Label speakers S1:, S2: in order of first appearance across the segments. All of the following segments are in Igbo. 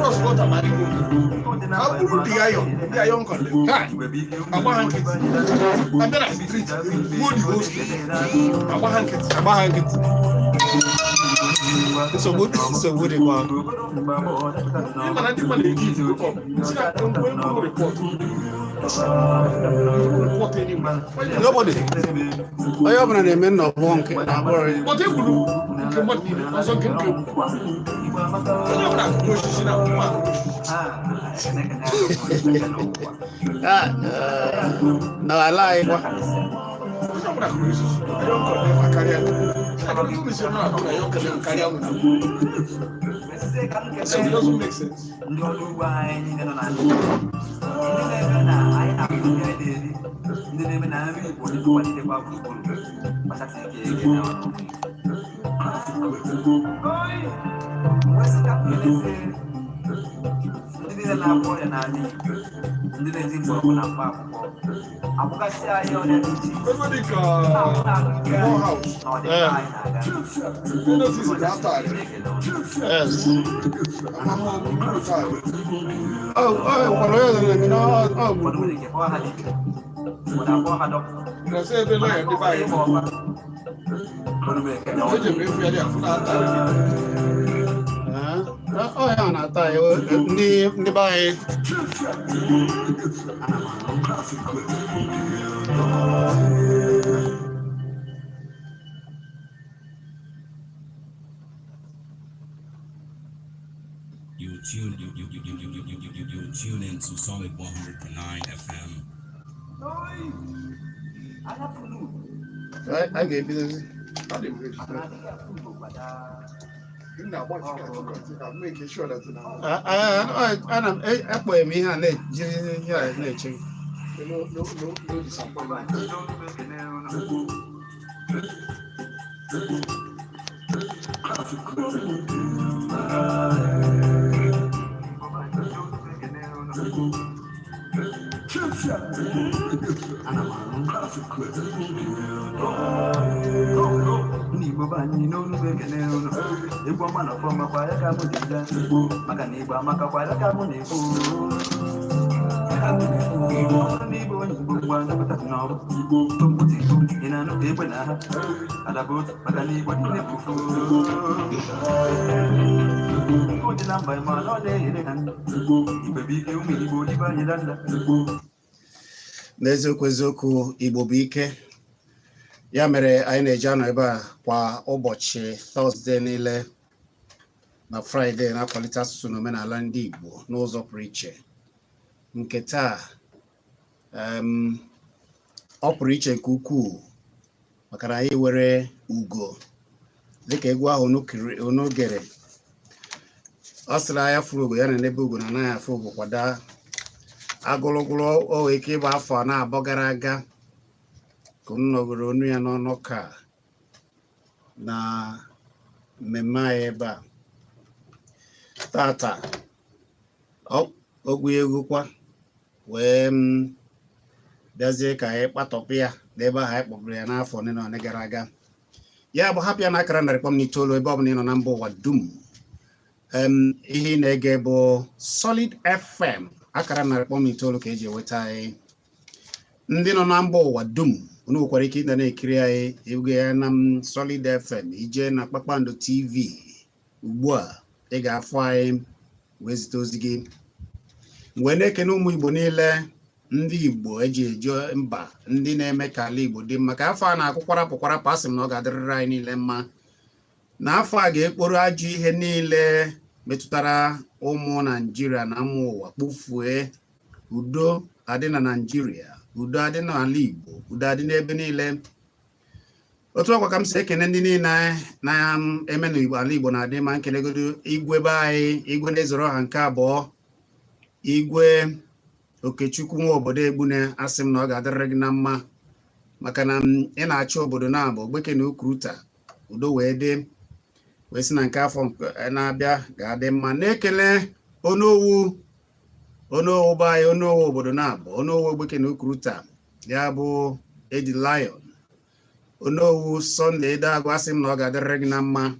S1: Cross water ma adịghị oke. Ha buru the iron, the iron condemn. Kai, agba ha nkịtị. Abịa na street, gbuo the whole street. Agba ha nkịtị.
S2: Agba ha nkịtị. Nsogbu dịkwa.
S1: Ndị mana ndị mmadụ na-eji izu up. Si na mgbe mkpụrụ report. Report anywhere.
S2: Nobody. Onye ọbụla na-eme nnọbụ nke na abụrụ.
S1: But e gburu nke mmadụ niile, ọzọ nke nke gburu. Onye ọbụla akụkụ osisi na akwụkwọ akụkụ osisi.
S2: Ah, n'ala anyị kwa.
S1: Onye ọbụla kụrụ osisi, iron condemn akarịa. Kedu uru si na akụ na iron condemn karịa unu? So it doesn't make sense.
S3: Ndị ọrụ ugbo anyị niile nọ n'ala Igbo, ndị na-eme na anyị na-akụ ndị anyị na-eri, ndị na-eme na nri Igbo dịkwa dịkwa gburugburu, kpachasị ike eke na ọnụ. Wee sị ka m kelezie ndị niile na-agwọ ọrịa n'ala Igbo, ndị na-eji mgbọrọgwụ na mkpa akwụkwọ agwụgasị anyị ọrịa dị iche iche.
S1: Ebe dị ka
S3: na-ahụ na ahụike anyị
S1: Morehouse,
S3: na ọdịmma anyị na-aga.
S1: ndị notice ga-ata arị.
S2: Yes.
S1: Amama gburugburu taa.
S2: Ọ gwara onye ọzọ na-eme na ọ
S3: Ụfọdụ
S2: gburugburu.
S3: nwere ike kpọọ ha dibịa, ụfọdụ akpọọ ha dọkịta.
S1: Na-ese ebe lọya ndị be anyị. Eji m efu ya dị afụ na-ata arị.
S2: Ah, ọ ya na-ata anyị ndị be anyị.
S4: You tune you you you you you you you you, you tune in to Solid 100.9 FM.
S2: Anyị ga-ebidozi.
S1: Adị m ready. M na-agba chịka chịka make sure that na
S2: Ah, ah, ah, ana m ekpọghị m ihe a na-ejiri ihe a na-eche gị.
S1: No, no, no, no disappointment.
S3: Ndị Igbo be anyị n'olu m ekele unu. Egwu ọma na ọfọma kwa ya ka mụ ji bịa, maka na Igbo amaka kwa ya ka mụ na-ekwu ya ka mụ na-ekwu. Ọ bụrụ na Igbo onye Igbo ngwa napụta n'ọrụ tụmpụta Igbo, ị na-anụ ka egbe na ha alaba otu, maka na Igbo niile bụ ofu. O dị na mba ma na ọ na-enyere ha ndụ. Igbe bụ ike, ụmụ Igbo dịbe anyị danda.
S2: N'eziokwu eziokwu, Igbo bụ ike. Ya mere anyị na-eji anọ ebe a kwa ụbọchị Thursday niile na Friday na-akwalite asụsụ na omenala ndị Igbo n'ụzọ pụrụ iche. Nke taa ọ pụrụ iche nke ukwuu maka na anyị were ugo dịka egwu ahụ unu gere. Ọ sịrị anya fụrụ ugo ya na n'ebe ugo na anaghị afụ ugo kwada agụlụgụlụ. O nwere ike ịgba afọ na-abụọ gara aga ka unu nọgoro onu ya n'ọnụ ka na mmemme anyị ebe a tata ogwu egwu kwa wee bịazie ka anyị kpatọpụ ya n'ebe ahụ anyị kpọpụrụ ya n'afọ ole na ole gara aga. Ya bụ hapụ ya n'akara 100.9 ebe ọ bụla ị nọ na mba ụwa dum. Ihe ị na-ege bụ Solid FM, akara 100.9 ka eji enweta anyị. Ndị nọ na mba ụwa dum, unu nwekwara ike ịna na-ekiri anyị ege ya na Solid FM. Ije na Kpakpando TV ugbu a, ị ga-afụ anyị wee zite ozi gị. Wee na-ekene ụmụ Igbo niile, ndị Igbo eji eje mba, ndị na-eme ka ala Igbo dị mma. Ka afọ a na-akụ kwarapụ kwarapụ, asị m na ọ ga-adịrịrị anyị niile mma, na afọ a ga-ekporo ajọ ihe niile metụtara ụmụ Naijiria na ụmụ ụwa kpufue. Udo adị na Naijiria, udo adị n'ala Igbo, udo adị n'ebe niile. Otu ọkwa ka m si ekene ndị niile na-eme na ala Igbo na-adị mma. Nkelegodo igwe be anyị, igwe na-ezoro ọha nke abụọ, Igwe Okechukwu nwa obodo Egbune. Asị m na ọ ga-adịrịrị gị na mma, maka na ị na-achị obodo na-abụ Ogbeke na Ukuruta, udo wee dị, wee sị na nke afọ na-abịa ga-adị mma. Na-ekele onowu, onowu be anyị, onowu obodo na-abụ, onowu Ogbeke na Ukuruta, ya bụ Edi Lion, onowu Sunday Edeagụ. Asị m na ọ ga-adịrịrị gị na mma,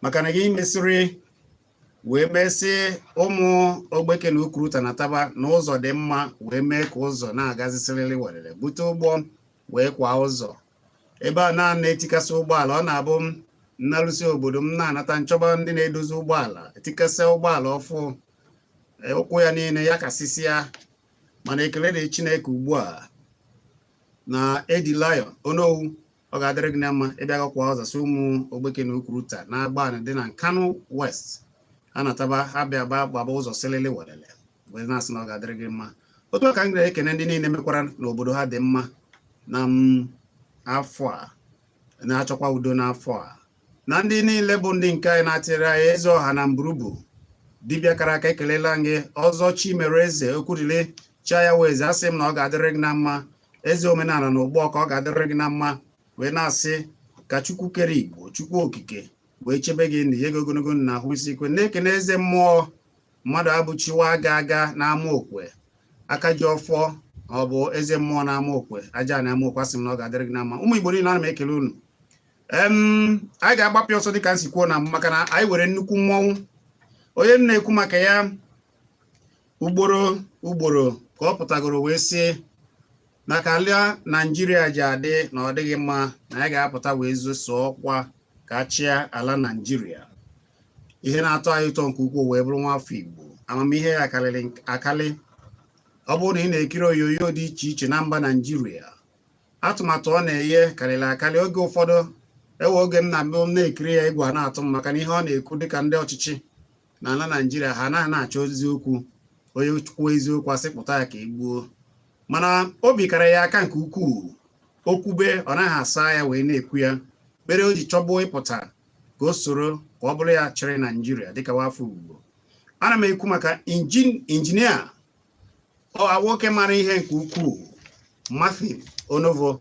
S2: maka na gị mesịrị Wee mesị ụmụ Ogbeke na Ukuruta na taba na ụzọ dị mma, wee mee ka ụzọ na-agazi sịrịrị werere, bute ụgbọ wee kwa ụzọ ebe a na-etikasị ụgbọala. Ọ na-abụ m nnalụsi obodo m na-anata nchọba ndị na-edozi ụgbọala, etikasị ụgbọala ọfụ, ụkwụ ya niile ya kasịsịa. Mana ekele dị Chineke ugbu a na Edi Lion Onowu, ọ ga-adịrị gị na mma. Ịbịa kwa ụzọ si ụmụ Ogbeke na Ukuruta na Agbani dị na Nkanu West anataba, ha bịa gbaba ụzọ sịlịlị welele, wee na-asị na ọ ga-adịrị gị mma. Otu a ka m ga-ekene ndị niile mekwara n'obodo ha dị mma na afọ a, na-achọkwa udo n'afọ a, na ndị niile bụ ndị nke anyị na-atịrị anyị eze ọha na mburubu dibịa kara aka. Ekelela gị ọzọ. Chimere eze okwudile chia ya wee eze, asị m na ọ ga-adịrị gị na mma. Eze omenala na ụgbọ ka ọ ga-adịrị gị na mma, wee na-asị ka Chukwu kere Igbo, Chukwu okike, wee chebe gị na ihe gị ogologo na ahụ isi ike. Na-ekene eze mmụọ mmadụ abụchiwa aga aga n'ama okwe aka ji ọfọ, ọ bụ eze mmụọ na-ama okwe aja na ama okwe. Asị m na ọ ga-adịrị gị na mma. Ụmụ Igbo niile, ana m ekele unu. Anyị ga-agbapụ ọsọ dịka m si kwuo na maka na anyị were nnukwu mmọnwụ. Onye m na-ekwu maka ya ugboro ugboro ka ọ pụtagoro wee sị na ka ala Naijiria ji adị na ọ dịghị mma, na ya ga-apụta wee zoso ọkwa ka a chịa ala Naijiria. Ihe na-atọ anyị ụtọ nke ukwuu wee bụrụ nwa afọ Igbo, amamihe ya karịrị akarị. Ọ bụrụ na ị na-ekiri onyonyo dị iche iche na mba Naijiria, atụmatụ ọ na-enye karịrị akarị. Oge ụfọdụ ewe oge m na-abụ m na-ekiri ya, egwu a na-atụ m, maka na ihe ọ na-ekwu dịka ndị ọchịchị n'ala Naijiria ha anaghị na-achọ eziokwu. Onye kwuo eziokwu, asị pụta ya ka e gbuo. Mana obi kara ya aka nke ukwuu, okwube ọ naghị asa ya wee na-ekwu ya mere o ji chọgbuo ịpụta ka o soro ka ọ bụrụ ya chịrị Naijiria dịka nwafọ Igbo. Ana m ekwu maka injinia nwoke mara ihe nke ukwuu, Matthew Onovo.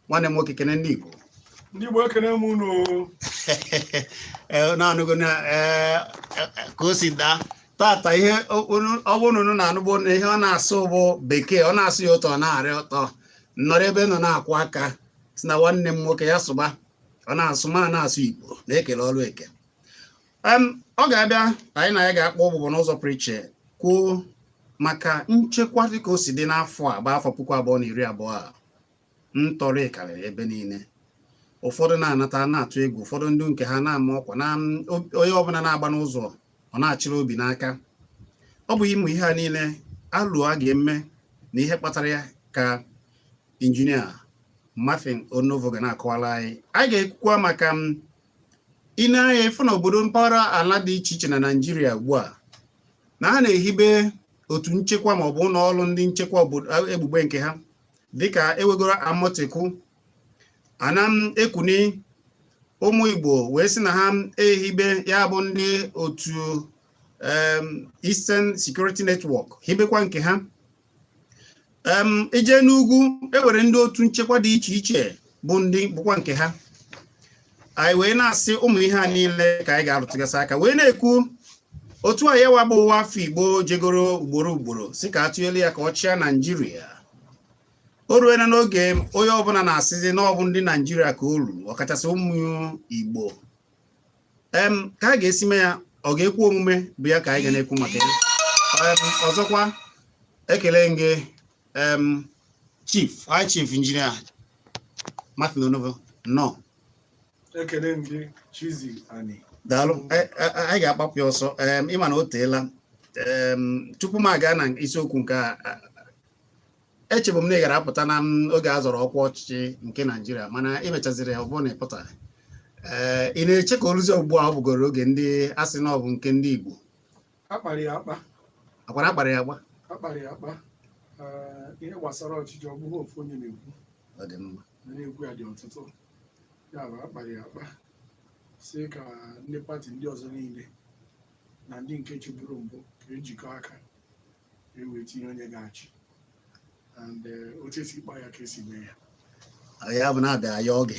S2: Nwanne m nwoke, kene ndị Igbo.
S1: Ndị Igbo, ekene m unu.
S2: Na-anụgo na ka o si daa tata. Ihe ọ bụrụ na unu na-anụgbo na ihe ọ na-asụ bụ bekee, ọ na-asụ ya ụtọ, ọ na-arị ụtọ. Nọrọ ebe nọ na-akwụ aka si na nwanne m nwoke ya sụba, ọ na-asụ ma na-asụ Igbo na-ekele ọrụ eke. Ọ ga-abịa, anyị na ya ga-akpọ ụbụbọ n'ụzọ pụrụ iche, kwuo maka nchekwa dịka o si dị n'afọ a bụ afọ 2020 a. Ntọrị karịrị ebe niile, ụfọdụ na-anata na-atụ egwu, ụfọdụ ndị nke ha na-ama ọkwa na onye ọbụla na-agba n'ụzọ ọ na-achịrị obi n'aka. Ọ bụ ịmụ ihe a niile alụ a ga-eme na ihe kpatara ya ka injinia Martin Onovo ga na-akọwara anyị. Anyị ga-ekwukwa maka ị na-anya ịfụ na obodo mpaghara ala dị iche iche na Naịjirịa ugbu a na ha na-ehibe otu nchekwa maọbụ ụlọ ọrụ ndị nchekwa obodo egbugbe nke ha, dịka ewegoro Amotekun. Ana m ekuni ụmụ Igbo wee sị na ha ehibe ya bụ ndị otu Eastern Security Network, hibekwa nke ha. Ije n'ugwu, ewere ndị otu nchekwa dị iche iche bụ ndị bụkwa nke ha. Anyị wee na-asị ụmụ ihe a niile ka anyị ga-arụtụgasị aka wee na-ekwu otu a yawa bụ ụwa afọ Igbo jegoro ugboro ugboro si ka atụnyere ya ka ọ chịa Naijiria. O ruela n'oge onye ọbụla na-asịzi na ọ bụ ndị Naijiria ka o ruru, ọkachasị ụmụ Igbo. Ka a ga-esi mee ya ọ ga-ekwu omume bụ ya ka anyị ga na-ekwu maka ya. Ọzọkwa, ekele gị, Chief, High Chief Engineer Martin Onovo, nnọọ.
S1: Ekele m gị, Chizzy Ani.
S2: Daalụ. Anyị ga-akpapụ ya ọsọ. Ịma na o teela. Tupu m aga na isiokwu nke a, echebu m na ị gara apụta na oge a zọrọ ọkwa ọchịchị nke Naijiria, mana emechaziri ya ọ bụrụ na ị pụta. Ee, ị na-eche ka o ruzie ugbu a ọ bụgoro oge ndị a sị na ọ bụ nke ndị Igbo?
S1: Akpara ya akpa.
S2: Akwara akpara ya agba.
S1: Akpara ya akpa. Ihe gbasara ọchịchị, ọ bụghị ofu onye na-ekwu.
S2: Ọ dị mma.
S1: Na-ekwu ya dị ọtụtụ, ya bụ akpara ya akpa si ka ndị party ndị ọzọ niile na ndị nke chịburu mbụ ka ejikọ aka e wee tinye onye ga-achị, and otu esi kpa ya ka esi mee ya.
S2: Ya bụ na-abịa ya oge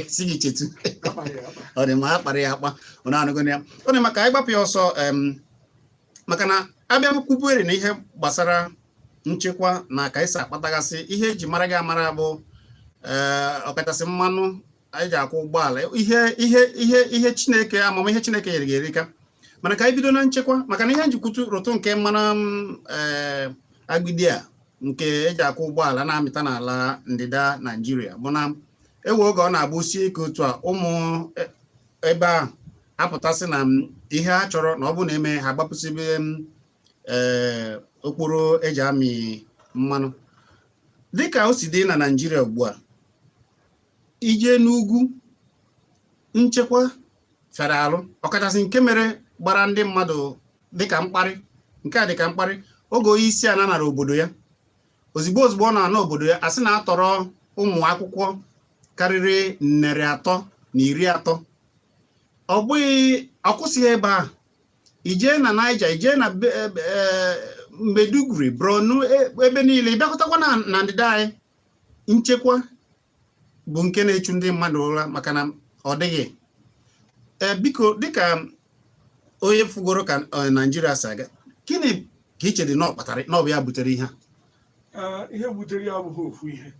S2: si gị chetu.
S1: Akpara ya akpa.
S2: Ọ dị mma, akpara ya akpa. Ọ na-anụgo ya, ọ dị maka anyị gbapụ ya ọsọ, maka na abịa kwubuere na ihe gbasara nchekwa na ka esi akpatagasị ihe eji mara gị amara bụ ọkachasị mmanụ anyị ji akwụ ụgbọala, ihe ihe ihe ihe Chineke, amamihe Chineke nyere gị erika. Mana ka anyị bido na nchekwa, maka na ihe njikwutu rụtụ nke mmanụ ee agbidi a nke eji akwụ ụgbọala na-amịta n'ala ndịda Naijiria bụ na ewe oge ọ na-abụ sie ike otu a, ụmụ ebe ahụ apụtasị na ihe ha chọrọ na ọ bụ na eme ha gbapụsịbe ee okporo eji amị mmanụ. Dịka o si dị na Naijiria ugbu a, ije n'ugwu, nchekwa fịara alụ, ọkachasị nke mere gbara ndị mmadụ dịka mkparị nke a, dịka mkparị oge onye isi ala nara obodo ya. Ozigbo ozugbo ọ na-ana obodo ya, asị na atọrọ ụmụ akwụkwọ karịrị 330. Ọ bụghị ọ kwụsịghị ebe ahụ. Ijee na Niger, ijee na Maiduguri, Borno, ebe niile, ịbịakọtakwa na ndịda anyị, nchekwa bụ nke na-echu ndị mmadụ ụra maka na ọ dịghị. Ee, biko, dịka onye fugoro ka Naijiria si aga, gịnị ka iche dị na ọ kpatara na ọ bụ ya butere ihe a?
S1: Ihe butere ya abụghị ofu ihe.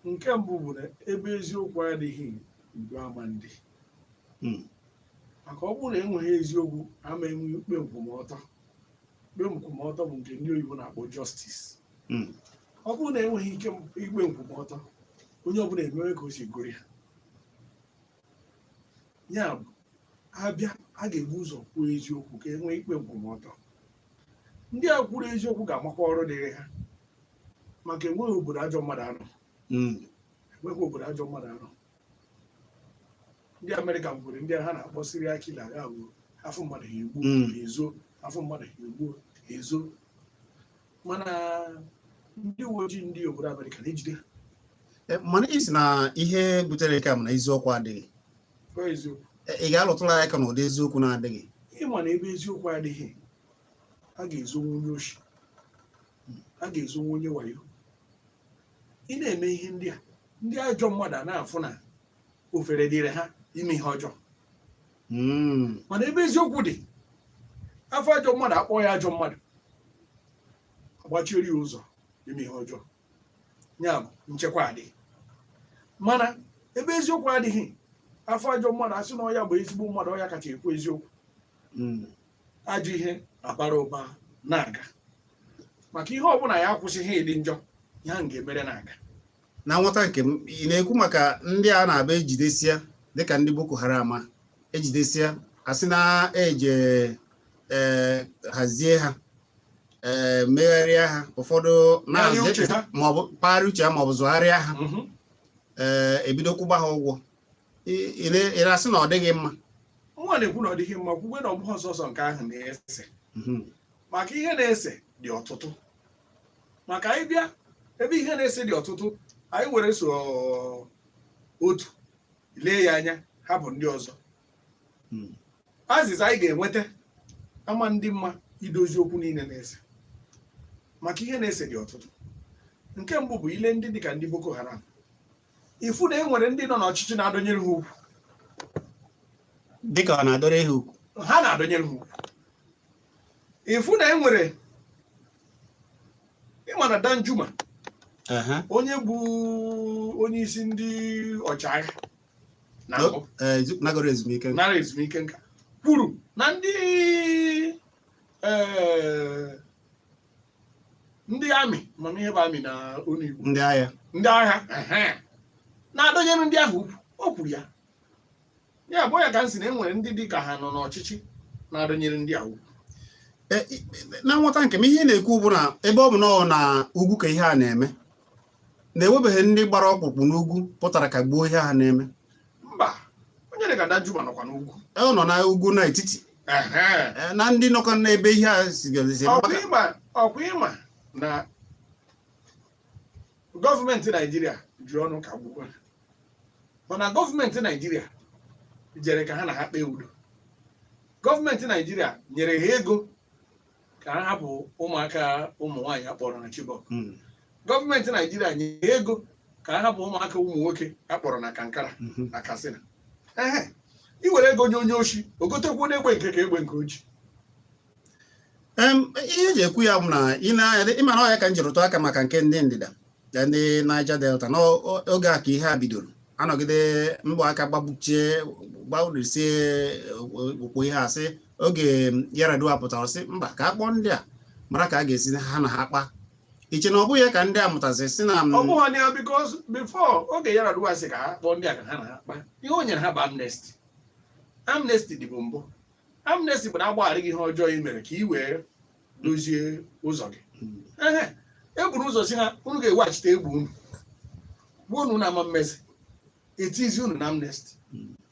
S1: Nke mbụ bụ na ebe eziokwu adịghị, udo ama ndị. Maka ọ bụrụ na enweghị eziokwu, ama enwe ikpe nkwụmọtọ. Ikpe nkwụmọtọ bụ nke ndị oyibo na-akpọ justice. Ọ bụrụ na enweghị ike ikpe nkwụmọtọ, onye ọbụla emewe ka o si gụrụ ya. Ya bụ, abịa, a ga-ebu ụzọ kwuo eziokwu ka e nwee ikpe nkwụmọtọ. Ndị a kwuru eziokwu ga-amakwa ọrụ dịrị ha, maka enweghị obodo ajọ mmadụ anọ. Enweghị obodo ajọ mmadụ anọ. Ndị Amerịka nwere ndị ha na-akpọ serial killer. Ya bụ, afọ mmadụ ha egbuo, ha ezo, afọ mmadụ ha egbuo, ha ezo. Mana ndị uwe ojii ndị obodo Amerịka na-ejide ha.
S2: Mana isi na ihe butere nke a bụ na eziokwu adịghị.
S1: Ọ eziokwu.
S2: Ị ga-alụtụrụ anyị aka n'ụdị eziokwu na-adịghị?
S1: Ịma na ebe eziokwu adịghị, a ga-ezonwu onye oshi, a ga-ezonwu onye wayo. Ị na-eme ihe ndị a, ndị ajọ mmadụ a na-afụ na ofere dịrị ha ime ihe ọjọọ. Mana ebe eziokwu dị, afọ ajọ mmadụ akpọ ya ajọ mmadụ, agbachiere ya ụzọ ime ihe ọjọọ. Ya bụ, nchekwa adịghị. Mana ebe eziokwu adịghị, afọ ajọ mmadụ asị na ọya bụ ezigbo mmadụ, ọya kacha ekwu eziokwu, ajọ ihe abara ụba na-aga, maka ihe ọbụla ya akwụsịghị ịdị njọ, ya ga-emere na-aga.
S2: Na nghọta nke m, ị na-ekwu maka ndị a na-abịa ejidesia dịka ndị Boko Haram a ejidesia, asị na eje ee hazie ha, ee megharịa ha ụfọdụ.
S1: Megharịa uche ha.
S2: Maọbụ kpagharịa uche ha, maọbụ zụgharịa ha, ee ebido kwụba ha ụgwọ. Ị na-asị na ọ dịghị mma?
S1: Nwa na-ekwu na ọ dịghị mma, kwukwe na ọ bụghị ọsọsọ nke ahụ na-ese, maka ihe na-ese dị ọtụtụ. Maka anyị bịa ebe ihe na-ese dị ọtụtụ, anyị were so otu lee ya anya, hapụ ndị ọzọ, azịza anyị ga-enweta ama ndị mma idozi okwu niile na-ese, maka ihe na-ese dị ọtụtụ. Nke mbụ bụ ile ndị dịka ndị Boko Haram, ifu na e nwere ndị nọ n'ọchịchị na-adọnyere ha ukwu.
S2: Dịka ọ na-adọrọ ihe ukwu?
S1: Ha na-adọnyere ha ukwu. Ifu na e nwere, ịma na Danjuma, onye bụ onye isi ndị ọchịagha na mbụ,
S2: nagoro ezumike nka.
S1: Nara ezumike nka, kwuru na ndị amị, amamihe bụ amị na onu Igbo.
S2: Ndị agha.
S1: Ndị agha, ehe, na-adọnyere ndị ahụ ukwu. O kwuru ya. Ya bụ, ya ka m sị na e nwere ndị dị ka ha nọ n'ọchịchị na-adọnyere ndị a ukwu.
S2: Na nghọta nke m, ihe ị na-ekwu bụ na ebe ọ bụ na ọ na ugwu ka ihe a na-eme, na-ewebeghị ndị gbara ọkpụkpụ n'ugwu pụtara ka gbuo ihe ha na-eme?
S1: Mba, onye dị ka Danjuma nọkwa n'ugwu.
S2: Ọ nọ na ugwu n'etiti. Na ndị nọkọ n'ebe ihe a sigazisi.
S1: Ọkwa ịma na gọọmenti Naijiria ji ọnụ ka gbukwa ha, mana gọọmenti Naijiria jere ka ha na ha kpee udo. Gọọmenti Naijiria nyere ha ego ka ha hapụ ụmụaka ụmụ nwaanyị akpọrọ na Chibok. Gọọmenti Naijiria nyere ego ka ha hapụ ụmụaka ụmụ nwoke akpọrọ na Kankara na Katsina. Ehe, i were ego nye onye oshi, o gotekwuo n'egbe nke ka egbe nke oji.
S2: Ihe eji ekwu ya bụ na ị na-anya, ịma na ọ ya ka m jiri rụtụ aka maka nke ndị ndịda na ndị Niger Delta n'oge a ka ihe a bidoro, anọgide mbọ aka gbagbuchie, gbawurisie okpo ihe asị. Oge Yar'Adua pụtara sị mba, ka a kpọọ ndị a mara ka a ga-esi ha na ha kpa iche na ọ bụghị ya ka ndị a mụtazi si na
S1: Ọ bụghị ya, because before oge Yar'Adua sị ka ha kpọọ ndị a ka ha na ha kpa, ihe o nyere ha bụ amnesty. Amnesty dịbụ mbụ. Amnesty bụ na agbaghara gị ihe ọjọọ ị mere ka ị wee dozie ụzọ gị. Ehe, e buru ụzọ si ha, unu ga-eweghachite egbe unu, gbuo unu na ama mmezi etizi unu na amnesty.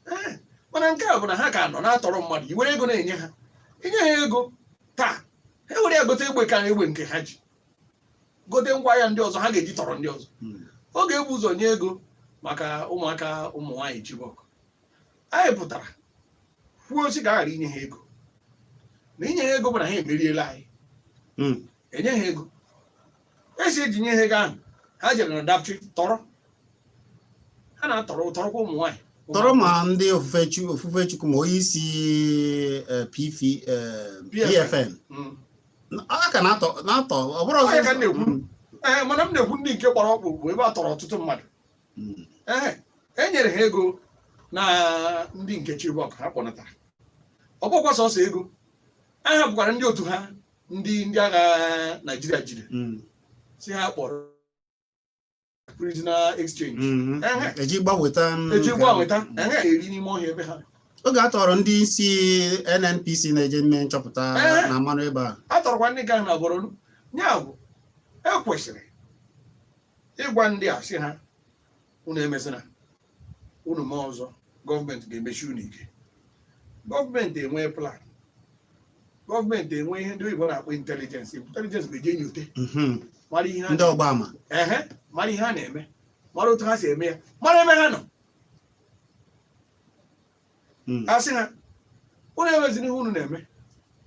S1: Ee, mana nke a bụ na ha ka nọ na-atọrọ mmadụ, i were ego na-enye ha. Inye ha ego taa, ha were ya gote egbe ka egbe nke ha ji gote ngwa agha ndị ọzọ ha ga-eji tọrọ ndị ọzọ. Oge ebu ụzọ nye ego maka ụmụaka ụmụ nwaanyị Chibok, anyị pụtara kwuo sị ka a ghara inye ha ego, na inye ha ego bụ na ha emeriela anyị. Enye ha ego, esi eji nye ha ego ahụ, ha jere na Dapchi tọrọ ha, na-atọrọ tọrọkwa ụmụ nwaanyị.
S2: Tọrọ ma ndị ofufe Chukwu, ma onye isi PF, PFN. A ka na-atọ na-atọ, ọ bụrụ
S1: Ọ ya ka m na-ekwu. Ee, mana m na-ekwu ndị nke gbara ọkpụ bụ ebe a tọrọ ọtụtụ mmadụ. Ee, e nyere ha ego na ndị nke Chibok ha kpọnatara. Ọ bụkwa sọsọ ego a hapụkwara ndị otu ha, ndị agha Naijiria jide, si ha kpọrọ prisoner exchange. Ehe.
S2: Eji gbanweta
S1: Eji gbanweta, ehe, eri n'ime ọhịa ebe ha.
S2: Oge a tọrọ ndị isi NNPC na-eje mme nchọpụta na mmanụ ebe a.
S1: A tọrọkwa ndị nke ahụ na Borno. Ya bụ, e kwesịrị ịgwa ndị a sị ha, unu emezina, unu mee ọzọ, gọọmenti ga-emechi unu ike. Gọọmenti enwee plan, gọọmenti enwe ihe ndị oyibo na-akpọ intelligence. Intelligence ga-eje nyote, mara ihe ha
S2: Ndị ọgba ama.
S1: Ehe, mara ihe ha na-eme, mara otu ha si eme ya, mara ebe ha nọ. A sị ha, unu emezina ihe unu na-eme,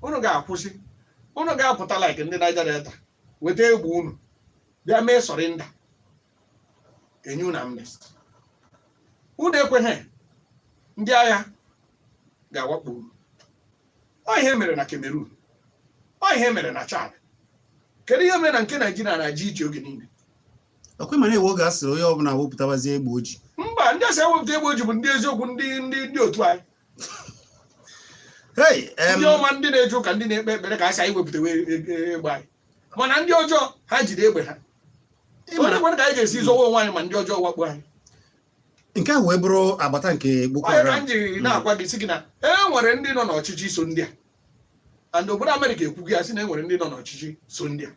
S1: unu ga-akwụsị, unu ga-apụta like ndị Niger Delta, weta egbe unu bịa mee surrender, enye unu amnesty. Unu ekweghị, ndị agha ga-awakpo unu. Ọ ihe mere na Cameroon, ọ ihe mere na Chad. Kedu ihe mere na nke Naijiria na-aji iche oge niile?
S2: Ọkwa mana ewe oge a sịrị onye ọbụla wepụtabazie egbe o ji.
S1: Mba, ndị asị ewepụta egbe oji bụ ndị eziokwu, ndị otu anyị.
S2: Hey,
S1: Ndị ọma, ndị na-eje ụka, ndị na-ekpe ekpere, ka a sị anyị wepụtawa egbe anyị, mana ndị ọjọọ ha jide egbe ha. Onye kwere ka anyị ga-esi zọwa onwe anyị ma ndị ọjọọ wakpo anyị?
S2: Nke a wee bụrụ agbata nke Boko
S1: Onye ka
S2: Haram.
S1: m jiri na-agwa gị sị gị na e nwere ndị nọ n'ọchịchị so ndị a, and obodo Amerịka ekwughị ya sị na e nwere ndị nọ n'ọchịchị so ndị a,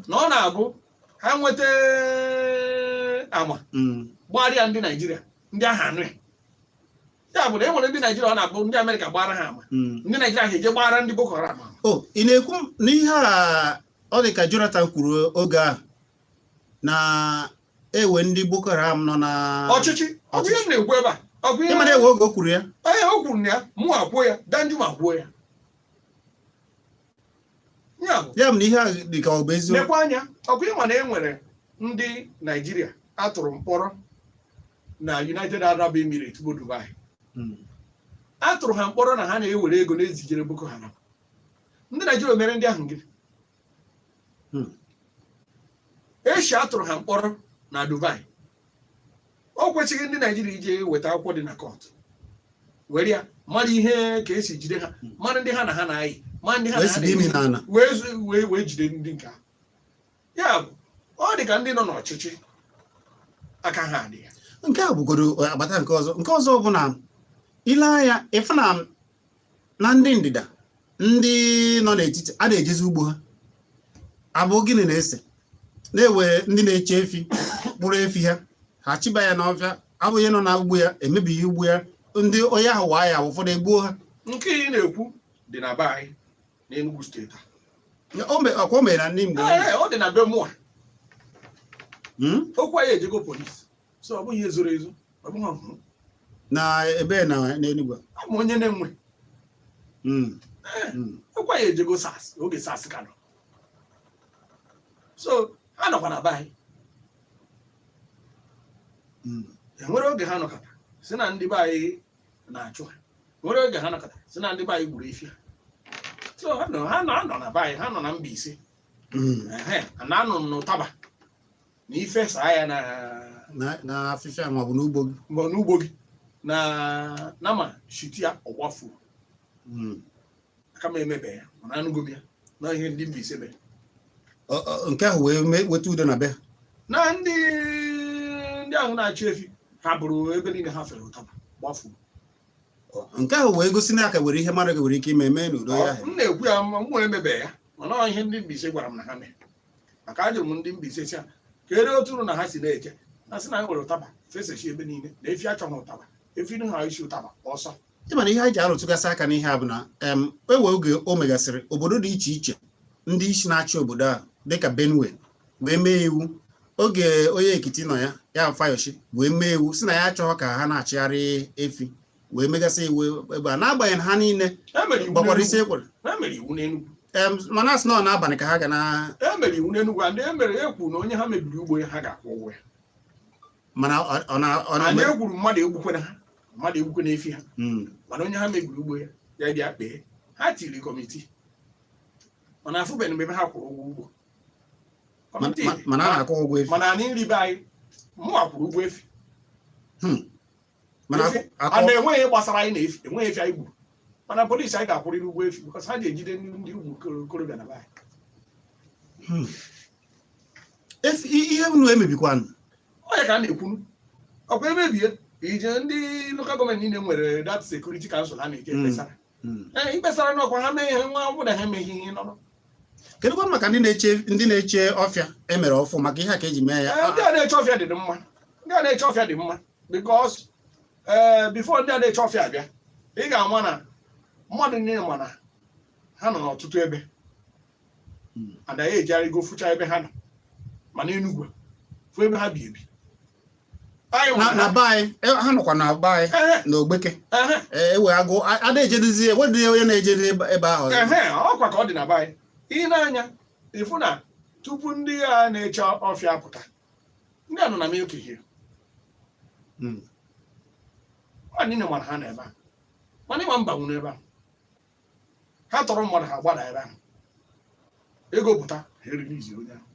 S1: na ọ na-abụ ha nweta ama gbara ndị Naijiria, ndị ahụ anụ ya. Ya bụ na e nwere ndị Naijiria ọ na-abụ ndị Amerịka gbara ha ama, ndị Naijiria ha eje gbara ndị Boko Haram ama.
S2: O ị na-ekwu n'ihe a, ọ dị ka Jonathan kwuru oge a na ewe ndị Boko Haram nọ na
S1: ọchịchị. Ọ bụ ihe m na-ekwu ebe a, ọ bụ ihe
S2: Ịmara ewe oge o kwuru ya.
S1: Ee, o kwuru na ya, mụ akwuo ya, Danjuma akwuo ya. Ya bụ
S2: Ya bụ na ihe a dị ka ọ bụ eziokwu.
S1: Nekwa anya, ọ bụ ịma na e nwere ndị Naijiria atụrụ mkpọrọ na United Arab Emirates bụ Dubai. A tụrụ ha mkpọrọ na ha na-ewere ego na-ezijere Boko Haram. Ndị Naijiria mere ndị ahụ gịnị? Eshi atụrụ ha mkpọrọ na Dubai, o kwesịghị ndị Naijiria ije weta akwụkwọ dị na court were ya mara ihe ka esi jide ha, mara ndị ha na ha na-ayị, mara ndị ha
S2: Wee
S1: na ha
S2: sibe imi
S1: na-eme,
S2: n'ala.
S1: wee jide ndị nke ahụ. Ya bụ, ọ dị ka ndị nọ n'ọchịchị aka ha dị ya.
S2: Nke a bụgoro agbata nke ọzọ. Nke ọzọ bụ na ile anya ịfụ na ndị ndịda, ndị nọ n'etiti a na-ejezi ugbo ha abụ gịnị na-ese na-ewe ndị na-eche efi kpụrụ efi ha, ha chiba ya n'ọfịa, abụghị nọ na ugbo ya emebighị ugbo ya, ndị onye ahụ waa ya, ụfọdụ egbuo ha.
S1: Nke ị na-ekwu dị na be anyị n'Enugu Steeti a.
S2: Ọkwa o mere na ndị mgbe
S1: Ee, ọ dị na be mụa. Okwu anyị ejego polisi, so ọ bụghị ihe zoro ezo, ọ bụghị ọhụrụ.
S2: Na ebe na n'Enugu a?
S1: Ọ bụ onye na-enwe okwu anyị ejego SARS, oge SARS ka nọ, so ha nọkwa na be anyị. Enwere oge ha nọkọta si na ndị be anyị na-achụ ha, nwere oge ha nọkọta si na ndị be anyị gburu efi ha. So ha nọ na be anyị, ha nọ na Mbaise. Ehe, na anọ m n'ụtaba na ife saa ya na
S2: Na afịfịa maọbụ n'ugbo gị.
S1: Ma n'ugbo gị na nama shiti ya ọgbafuo. Aka m emebe ya, mana anụgo m ya na ihe ndị Mbaise mere.
S2: Nke ahụ wee weta udo na be ha.
S1: Na ndị ahụ na-achị efi ha bụrụ ebe niile ha fere ụtaba gbafuo.
S2: Nke ahụ wee gosi na aka nwere ihe mmadụ nwere ike ime mee n'udo ya ahụ.
S1: M na-ekwu ya ma m wee mebe ya, mana ọ ihe ndị Mbaise gwara m na ha mere, maka ajụrụ m ndị Mbaise sị ha ka ere otu uru na ha si na-eje na sị na ha nwere ụtaba fesechi ebe niile na efi achọghị ụtaba, efi ha isi ụtaba ọsọ.
S2: Ị ma na ihe anyị ji arụtụgasị aka n'ihe a bụ na ewe oge o megasịrị obodo dị iche iche, ndị isi na-achị obodo a dịka Benue wee mee iwu oge onye Ekiti nọ ya, ya Fayose, wee mee iwu si na ya achọghị ka ha na-achịgharị efi, wee megasị iwu ebe a, n'agbanyeghị na ha niile
S1: E mere iwu
S2: gbakwara isi
S1: n'Enugu.
S2: ekwere.
S1: E mere iwu n'Enugu.
S2: Mana asị na ọ n'abalị ka ha ga na
S1: E mere iwu n'Enugu, and e mere ekwu na onye ha mebiri ugbo ya, ha ga-akwụ ụgwọ ya.
S2: Mana ọ na ọ
S1: Anyị
S2: na
S1: ekwuru mmadụ egbukwena ha, mmadụ egbukwena efi ha, mana onye ha mebiri ugbo ya, ya bịa kpee. Ha tiri committee, mana afụbeghị m ebe ha kwụrụ ụgwọ ugbo. Committee dị.
S2: Mana a na-akwụ ụgwọ efi.
S1: Mana anyị nri be anyị, mụnwa kwụrụ ụgwọ efi.
S2: Mana
S1: Efi-
S2: akụ
S1: a na-enweghị ihe gbasara anyị na efi, enweghị efi anyị gburu, mana polisi anyị ga-akwụrịrị ụgwọ efi because ha ji ejide ndị ụmụ okorobịa na be anyị.
S2: Efi ihe unu emebikwanụ?
S1: Onye ka a na-ekwunu ọkwa emebie ije, ndị local government niile nwere that security council ha na-eje ekpesara. Ee, ikpesara n'ọkwa ha mee ihe nwa ọ bụla ha emeghị ihe nọrọ.
S2: Kedụkwa maka ndị na-eche ọfịa emere ọfụ maka ihe a ka eji mee ya?
S1: Ee, ndị a na-eche ọfịa dị mma, ndị a na-eche ọfịa dị mma, because ee, before ndị a na-eche ọfịa abịa, ị ga-ama na mmadụ niile ma na ha nọ n'ọtụtụ ebe. Adaghị ejigharịgo fụcha ebe ha nọ, ma n'Enugwu fụ ebe ha bi ebi anyị
S2: na
S1: ma
S2: na be anyị, ha nọkwa na be anyị na Ogbeke. Ewe agụ ada ejedezi, enwedịghị onye na-ejede ebe ahụ ọzọ.
S1: Ehe, ọkwa ka ọ dị na be anyị. Ị na-anya ịfụ na tupu ndị a na-eche ọfịa apụta, ndị a nọ na Milky Hill. Ọ niile mara ha nọ ebe a, mana ịma mba nwere ebe ahụ ha tọrọ mmadụ, ha gbada ebe ahụ, ego pụta, ha erilizi onye ahụ.